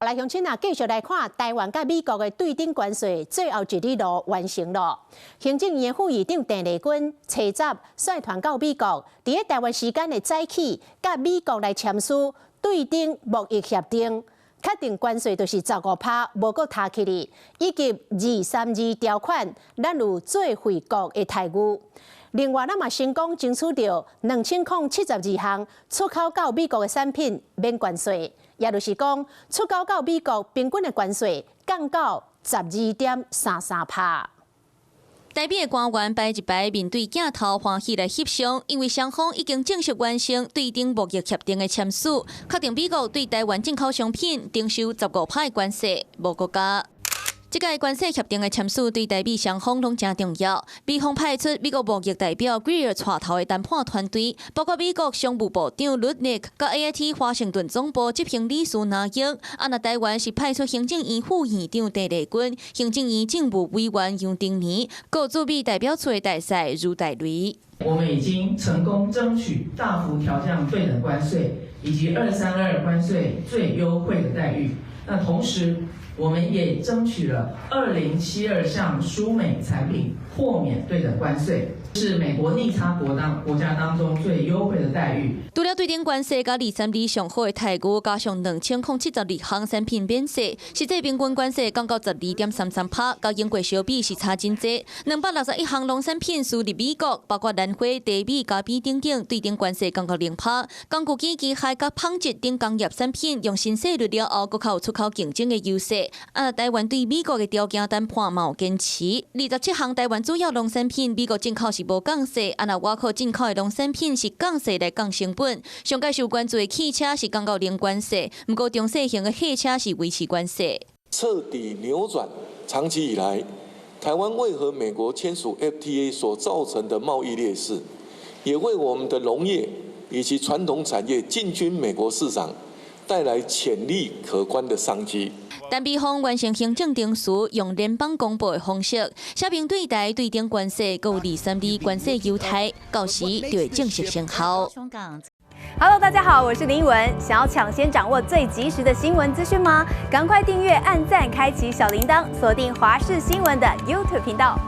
來鄉親啊，繼續來看台灣佮美國的對等關稅最後一里路完成囉。行政院副院長鄭麗君初十率團到美國，佇咧台灣時間的早起，佮美國來簽署對等貿易協定，確定關稅就是15趴，無閣提起哩，以及二三二條款，咱有最惠國的待遇。另外，咱嘛成功爭取著2072項出口到美國的產品免關稅，也就是講，出口到美國平均的關稅降到12.33趴。台美的官員排一排面對鏡頭歡喜來翕相，因為雙方已經正式完成對等貿易協定的簽署，確定美國對台灣進口商品徵收十五趴的關稅，無閣加。這個關稅協定的簽署對台美雙方攏誠重要。美方派出美國貿易代表 Greer 帶頭的談判團隊，包括美國商務部長 Lutnick、佮 AIT 華盛頓總部執行理事藍鷹。啊，若台灣是派出行政院副院長鄭麗君、行政院政務委員楊丁年、閣駐美代表處的大使茹大雷。我們已經成功爭取大幅調降對等關稅以及二三二關稅最優惠的待遇。那同時，我們也爭取了2072項輸美產品豁免對等關稅，是美國逆差國家當中最優惠的待遇。除了對等關稅佮二三二上好的待遇，加上2072項產品免稅，實際平均關稅降到12.33趴，佮英國相比是差真濟。261項農產品輸入美國，包括蘭花、茶米、咖啡等等，對等關稅降到0趴。工具機、機械佮紡織等工業產品，用新稅率了後，閣較有出口競爭的優勢。啊，台灣對美國的條件談判嘛有堅持，27項台灣主要農產品，美國進口是無降稅，啊，若外口進口的農產品是降稅來降成本。上蓋受關注的汽車是降到零關稅，毋過中細型的貨車是維持關稅。徹底扭轉長期以來台灣未和美國簽署 FTA 所造成的貿易劣勢，也為我們的農業以及傳統產業進軍美國市場帶來潛力可觀的商機。但美方完成行政程序，用聯邦公報的方式，寫明對台對等關稅，閣有二三二關稅優待，到時就會正式生效。 Hello，大家好，我是林文。想要搶先掌握最及時的新聞資訊嗎？趕快訂閱、按讚、開啟小鈴鐺，鎖定華視新聞的 YouTube 頻道。